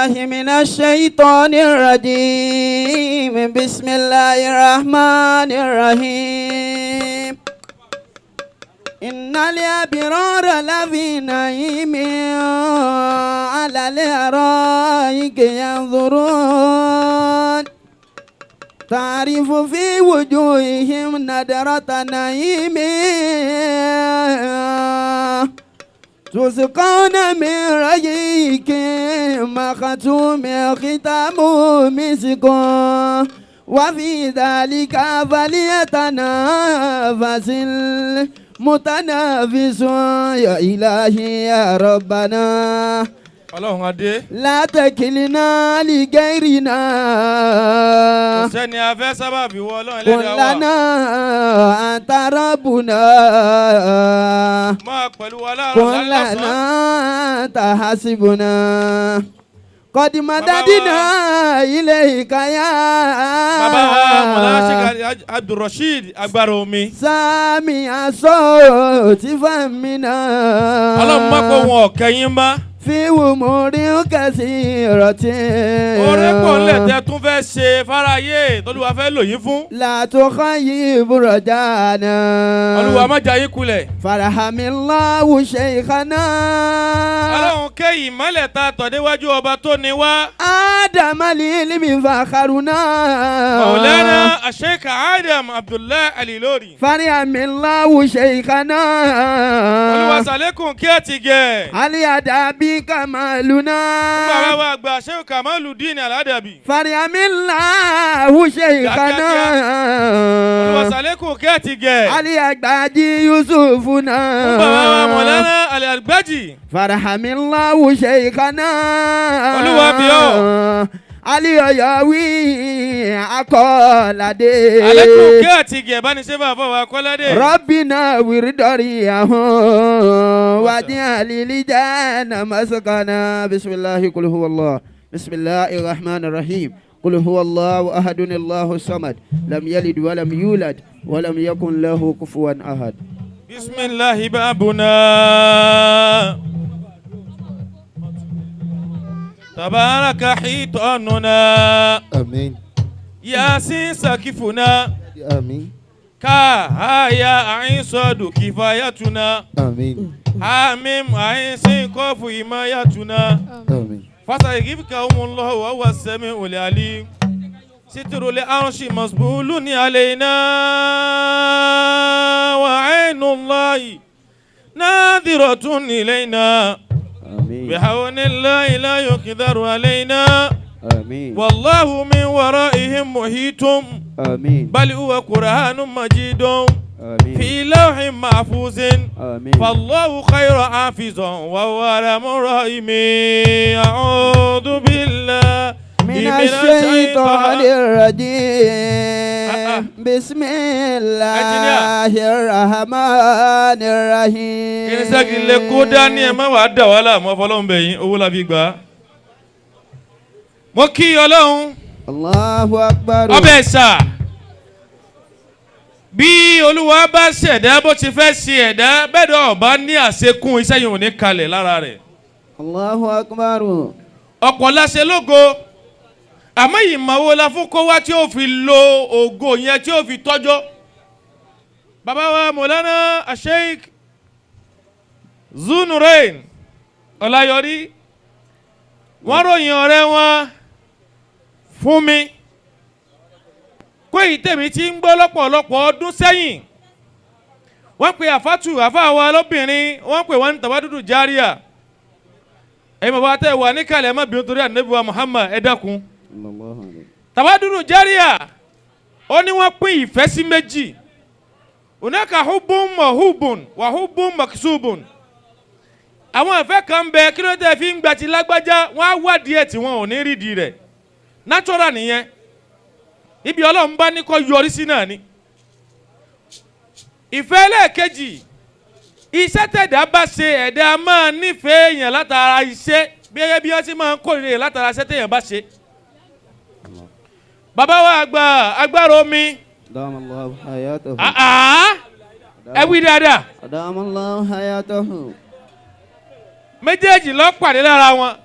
بالله من الشيطان الرجيم. بسم الله الرحمن الرحيم. إن الأبرار لفي نعيم على الأرائك ينظرون. تعرف في وجوههم نضرة نعيم تسقون من رحيق مختوم ختامه مسك وفي ذلك فليتنافس المتنافسون. يا إلهي يا ربنا Ọlọ́run adé. لا تكلنا لغيرنا Kò sẹ́ni afẹ́ sábàbí wọ Ọlọ́run قل ẹlẹ́dàá wa. لنا أنت ربنا Máa pẹ̀lú wa láàárọ̀ قل lálásán. لنا أنت حسبنا قد مددنا إليك يا Bàbá wa Mọ̀lá Sheikh Abdulrasheed agbára omi. سامع صوت فمنا Ọlọ́run má kó wọn ọ̀kẹ́ yín má. في أمور كثيرة Oore pọ̀ ńlẹ̀ tẹ́ tún fẹ́ ṣe fáráyé tọ́lúwa fẹ́ lò yín fún. لا تخيب رجانا Olúwa má jẹ́ yín kulẹ̀. فرحم الله شيخنا Ọlọ́run kẹ́ ìmọ́lẹ̀ ta tọ̀ déwájú ọba tó ní wá. آدم العلم فخرنا Mọ̀lánà Sheikh Adam Abdullahi Alilori. فرحم الله شيخنا Olúwa ṣàlékún kí ẹ ti gẹ̀. علي أدبي كمالنا Bàbá wa àgbà Sheikh Kamaludin Aladabi. فرحم الله شيخنا Olúwa ṣàlékún kí ẹ ti gẹ̀. علي أجدادي يوسفنا Bàbá wa Mọ̀lánà Al-Algbaji. فرحم الله شيخنا Olúwa bí ọ́. Ali Ọ̀yọ́wí Akọ́ládé. Àlékún kí ẹ ti gẹ̀ bá ní ṣe bàbá wa Kọ́ládé. ربنا وردري واجعل الجنة مسكنا. بسم الله قل هو الله. بسم الله الرحمن الرحيم. قل هو الله أحد الله الصمد لم يلد ولم يولد ولم يكن له كفوا أحد. بسم الله بابنا تبارك حيطاننا Àmín. ياسين سكفنا Àmín. كهايا عين صاد كفايتنا Àmín. حاميم عين سين قاف حمايتنا Àmín. فسيغفكهم الله وهو السميع العليم. ستر العرش مسبول علينا وعين الله ناظرة إلينا آمين. بحول الله لا يقدر علينا آمين. والله من ورائهم محيط آمين. بل هو قرآن مجيد آمين. في لوح محفوظ آمين. فالله خير حافظ وهو أرحم الراحمين. أعوذ بالله من الشيطان الرجيم. بسم الله الرحمن الرحيم. Irinṣẹ́ kì í lè kó dání ẹ má wàá dà wàhálà mọ́ fọlọ́run bẹ̀yìn owó la fi gbà á. Mo kí Ọlọ́run. الله أكبر. Ọbẹ̀ ẹ̀sà bí Olúwa bá ṣẹ̀dá bó ti fẹ́ ṣe ẹ̀dá bẹ́ẹ̀ dọ̀ ọba ní àṣekún iṣẹ́ yìí ò ní kalẹ̀ lára rẹ̀. الله أكبر. Ọ̀pọ̀ la ṣe lógo àmọ́ ìmọ̀ wo la fún kó wá tí ó fi lo ògo yẹn tí ó fi tọ́jọ́. Bàbá wa Mọ̀lánà Sheikh Zunurain Ọláyọrí wọ́n ròyìn ọ̀rẹ́ wọn fún mi kó èyí tèmi ti ń gbọ́ lọ́pọ̀lọpọ̀ ọdún sẹ́yìn. Wọ́n pe àfátù àfáàwọn lóbìnrin wọ́n pè wọ́n ní tàbádùdù járíà. Ẹ̀yin bàbá tẹ̀ wà níkàlẹ̀ ẹ̀ má bínú torí ànábì wa Muhammad ẹ dákun. Tàbádùdù járíà ó ní wọ́n pín ìfẹ́ sí méjì. Hunaka hubbun mahubun wà hubbun maksubun. Àwọn ìfẹ́ kan ń bẹ kí ló dé fi ń gba ti lágbájá wọ́n á wádìí ẹ̀ tí wọn ò ní rídìí rẹ̀ natural nìyẹn. Ibi Ọlọ́run bá ní kó yọrí sí náà ni. Ìfẹ́ ẹlẹ́ẹ̀kejì iṣẹ́ tẹ̀dá bá ṣe ẹ̀dá máa nífẹ̀ẹ́ èèyàn látara iṣẹ́ bí ẹyẹ bí wọ́n ti máa ń kórìíra èèyàn látara iṣẹ́ tẹ̀yàn bá ṣe. Bàbá wa àgbà agbára omi. أدام الله حياته. Àá ẹ wí dáadáa. أدام الله حياته. Méjèèjì ló pàdé lára wọn.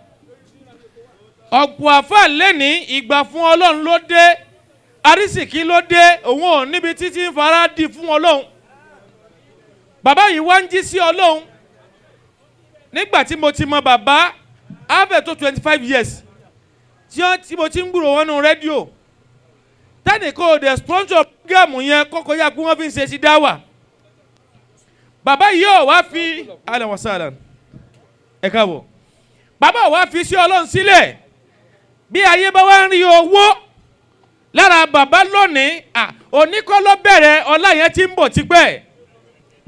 Ọ̀pọ̀ àfáà lẹ́ni ìgbà fún Ọlọ́run ló dé, arísìkí ló dé, òun ò níbi títí ń fara di fún Ọlọ́run. Bàbá yìí wá ń jí sí Ọlọ́run. Nígbà tí mo ti mọ bàbá abẹ tó 25 years tí wọ́n tí mo ti ń gbúrò wọn nù rédíò, tẹnìkan ò dẹ̀ sponsor program yẹn kọ́kọ́ yá pé wọ́n fi ń ṣe sí dáwà. Bàbá yìí ò wá fi ahlan wa sahlan, ẹ káàbọ̀. Bàbá ò wá fi sí Ọlọ́run sílẹ̀. Bí ayé bá wá ń rí owó lára bàbá lónìí, òní kọ́ ló bẹ̀rẹ̀, ọlá yẹn ti ń bọ̀ tipẹ́.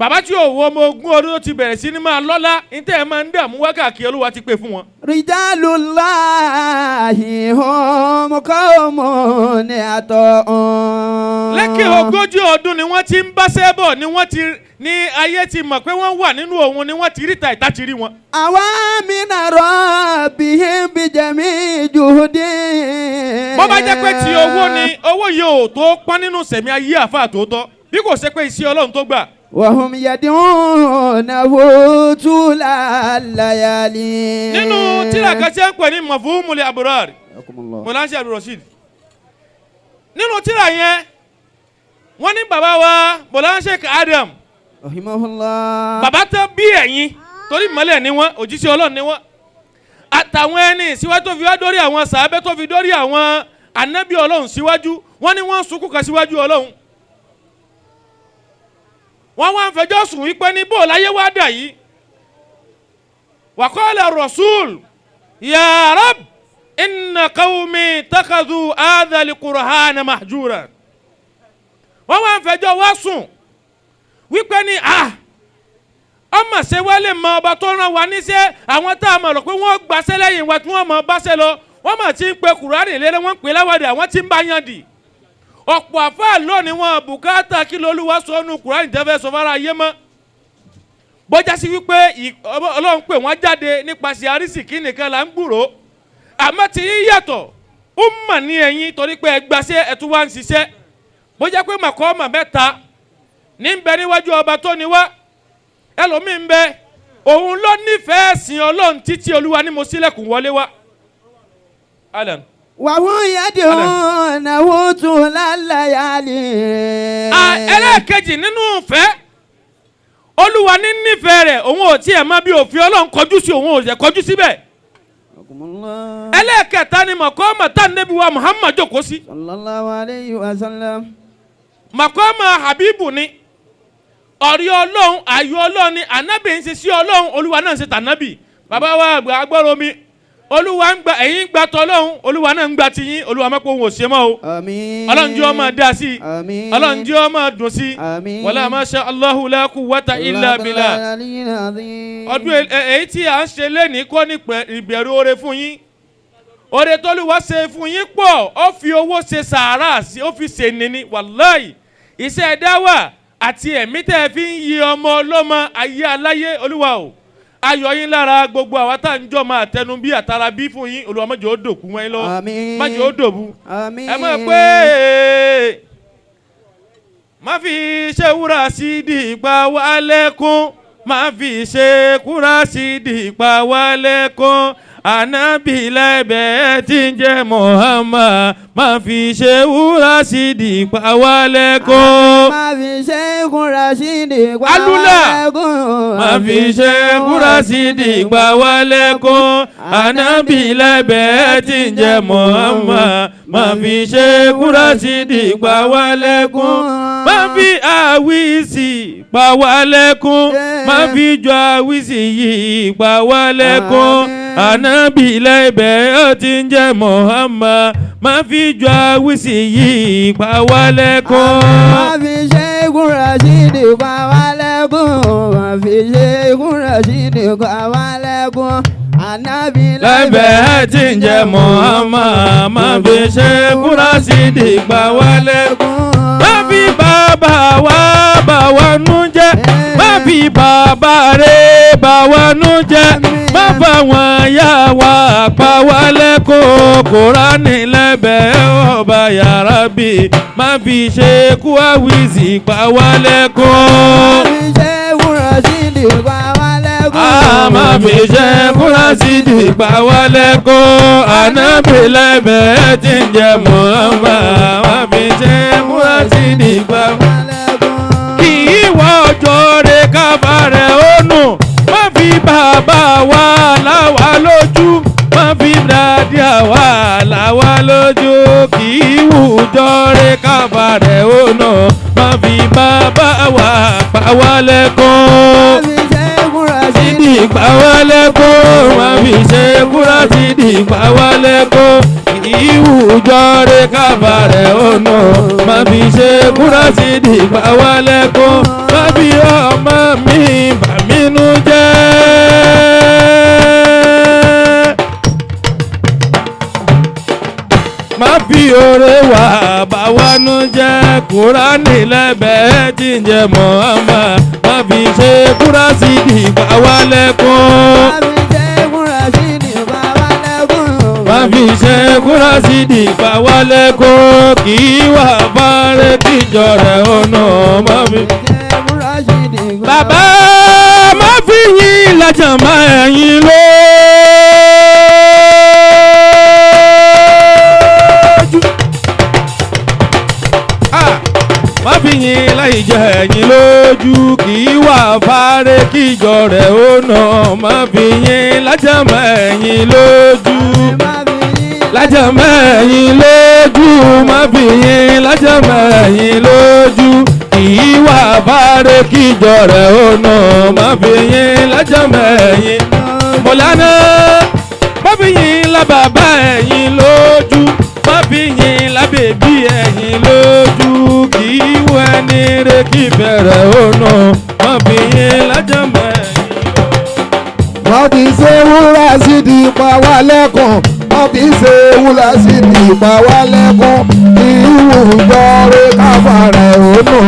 Bàbá tí ò wo ọmọ 20 ọdún tó ti bẹ̀rẹ̀ sí ní máa lọ́lá ní tẹ́ ẹ máa ń dààmú wákàkiri, Olúwa ti pè fún wọn. رجال الله هم قوم عطاء. Lẹ́kẹ̀ 40 ọdún ni wọ́n ti ń báṣẹ́ bọ̀, ni wọ́n ti ní ayé ti mọ̀ pé wọ́n wà nínú òun, ni wọ́n ti ríta ìta ti rí wọn. أوامر ربهم بجميع جهد. Bó bá jẹ́ pé ti owó ni, owó yìí ò tó pọ́n nínú sẹ̀mí ayé àfa àtòótọ́, bí kò ṣe pé iṣẹ́ Ọlọ́run tó gbà. وهم يدعونه طول الليالي. Nínú tíra kan tí a ń pè ní Mafhumul Abrar, حياكم الله. Mọ̀láṣẹ́ Abdulrasheed, nínú tíra yẹn, wọ́n ní bàbá wa Mọ̀láṣẹ́ Adam, رحمه الله. Bàbá tán bí ẹ̀yin torí ìmọ́lẹ̀ ni wọ́n, òjíṣẹ́ Ọlọ́run ni wọ́n, àtàwọn ẹni síwájú tó fi wá dórí àwọn sàábẹ́, tó fi dórí àwọn ànábì Ọlọ́run síwájú, wọ́n ní wọ́n ń sunkún kan síwájú Ọlọ́run. Wọ́n wá ń fẹjọ́ sùn wípé ní bó láyé wá dà yìí. وقال الرسول يا رب إن قومي اتخذوا هذا القرآن مهجورا. Wọ́n wá ń fẹjọ́ wá sùn wípé ní ọmọ ṣe wá lè mọ ọba tó rán wa níṣẹ́, àwọn tá a mọ̀ rò pé wọ́n gbaṣẹ́ lẹ́yìn wa tí wọ́n mọ̀ báṣẹ́ lọ, wọ́n mọ̀ tí ń pe Kùránì léré, wọ́n ń pè láwàdì, àwọn tí ń bá yan dì. Ọ̀pọ̀ àfáà lónìí, wọn bùkátà kí lolúwa sọ nù Kùránì tẹ́fẹ́ sọ fara ayé mọ́, bọ́jà sí wípé Ọlọ́run pè wọ́n jáde nípasẹ̀ arísìkí nìkan là ń gbúròó. Àmọ́ tí yín yàtọ̀, ó mà ní ẹ̀yìn torí pé ẹ gbaṣẹ́, ẹ tún wá ń ṣiṣẹ́. Bọ́jà pé màkọ́ọ̀mà mẹ́ta ní ń bẹ níwájú ọba tó ní wá. Ẹlòmíì ń bẹ, òun ló nífẹ̀ẹ́ sìn Ọlọ́run títí Olúwa ní mo sílẹ̀kùn wọlé wá. Alan. وهم يدعونه طول الليالي. Ẹlẹ́ẹ̀kejì nínú ìfẹ́ Olúwa ní nífẹ̀ẹ́ rẹ̀, òun ò tiẹ̀ mọ bí òfin Ọlọ́run kọjú sí, òun ò jẹ́ kọjú síbẹ̀. حياكم الله. Ẹlẹ́ẹ̀kẹta ni mọ̀kọ́mọ̀ tá nẹ́bí wa Muhammad jókòó sí. صلى الله عليه وسلم. Mọ̀kọ́mọ̀ Habibu ni ọ̀rí Ọlọ́run, ayọ̀ Ọlọ́run ni ànábì ń ṣe sí Ọlọ́run, Olúwa náà ń ṣe tànábì. Bàbá wa àgbà agbọ́rọ̀ mi, Olúwa ń gba, ẹ̀yin ń gba tọ́lọ́run, Olúwa náà ń gba tiyín. Olúwa mẹ́pọ̀ òun ò ṣe mọ́ o. آمين. Ọlọ́run jẹ́ ó máa dá sí i. آمين. Ọlọ́run jẹ́ ó máa dùn sí i. آمين. ولا ما شاء الله لا قوة إلا بالله. العلي العظيم. Ọdún èyí tí à ń ṣe lénìí kọ́ ní ìbẹ̀rù oore fún yín. Oore tọ́lúwa ṣe fún yín pọ̀. Ó fi owó ṣe sàárà sí, ó fi ṣe nìní wàláì. Iṣẹ́ dáwà àti ẹ̀mí tẹ́ ẹ fi ń yí ọmọ ọlọ́mọ ayé aláyé, Olúwa o, ayọ̀ yín lára gbogbo àwa tá à ń jọ máa tẹnu bí àtàrà bí fún yín. Olúwa, má jẹ́ ó dòkú wọ́n yín lọ. آمين. Má jẹ́ ó dòbu. آمين. Ẹ mọ̀ pé má fi ṣe wúrà sí dìgbà wá lẹ́kún, má fi ṣe kúrà sí dìgbà wá lẹ́kún, ànábì lẹ́bẹ̀ẹ́ tí ń jẹ́ Muhammad, má fi ṣe wúrà sí dìgbà wá lẹ́kún. Má fi ṣe kúnra sí ìdìgbà Alúlà. lẹ́kún. Má fi ṣe kúrà sí dìgbà wá lẹ́kún, ànábì lẹ́bẹ̀ẹ́ tí ń jẹ́ Muhammad, má fi ṣe kúrà sí dìgbà wá lẹ́kún. Má fi àwísì pa wá lẹ́kún, má fi jọ àwísì yìí pa wá lẹ́kún, ànábì lẹ́bẹ̀ẹ́ tí ń jẹ́ Muhammad, má fi jọ àwísì yìí pa wá lẹ́kún. Má fi ṣe kúnra sí ìdìgbà wá lẹ́kún. Má fi ṣe kúnra sí ìdìgbà wá lẹ́kún. Ànábì Lẹ́bẹ̀ẹ́ tí ń jẹ́ Muhammad, má fi ṣe kúrà sí dìgbà wá lẹ́kún. Má fi bàbá wa bà wá nú jẹ́, má fi bàbá rẹ̀ bà wá nú jẹ́, má fà wọ́n yá wa pa wá lẹ́kún. Kùránì lẹ́bẹ̀ẹ́ ọba yàrá bí, má fi ṣe kú àwìsì pa wá lẹ́kún. Má fi ṣe kúnra sí ìdìgbà wá lẹ́kún. Má fi ṣe kúrásìdì pa wá lẹ́kún. Ànábì lẹ́bẹ̀ẹ́ tí ń jẹ Muhammad. Má fi ṣe kúrásìdì pa wá lẹ́kún. Kì í wá ọjọ́ rẹ̀ kábà rẹ̀ ó nù. Má fi bàbá wa láwa lójú. Má fi dàdí àwa láwa lójú. Kì í wùjọ rẹ̀ kábà rẹ̀ ó nù. Má fi bàbá wa pa wá lẹ́kún. Sídì pa wá lẹ́kún. Má fi ṣe kúrá sídì pa wá lẹ́kún. Kì í wùjọ rẹ̀ kábà rẹ̀ ó nù. Má fi ṣe kúrá sídì pa wá lẹ́kún. Má fi ọmọ mi bà mí nú jẹ́. Má fi oore wà bá wa nú jẹ́. Kúránì lẹ́bẹ̀ẹ́ tí ń jẹ́ Muhammad. Má fi ṣe kúrá sídì pa wá lẹ́kún. Má fi ṣe kúrá sídì pa wá lẹ́kún. Kì í wà fárẹ́ kíjọ rẹ̀ ọ̀nà má fi. Bàbá má fi yín lájà má ẹ̀yìn lójú. Ah! Má fi yín láì jẹ ẹ̀yìn lójú. Kì í wà fárẹ́ kíjọ rẹ̀ ọ̀nà má fi yín lájà má ẹ̀yìn lójú. Lájà má ẹ̀yìn lójú. Má fi yín lájà má ẹ̀yìn lójú. Kì í wà fárẹ́ kíjọ rẹ̀ ọ̀nà má fi yín lájà má ẹ̀yìn. Mọ̀lánà má fi yín lá bàbá ẹ̀yìn lójú. Má fi yín lá bèbí ẹ̀yìn lójú. Kì í wọ ẹni rẹ kí bẹ̀rẹ̀ ọ̀nà má fi yín lájà má ẹ̀yìn lójú. Wọ́n fi ṣe wúrà sídìí pa wá lẹ́kùn. Wọ́n fi ṣe wúrà sídìí pa wá lẹ́kùn. Ìwù jọre káfà rẹ̀ ònù.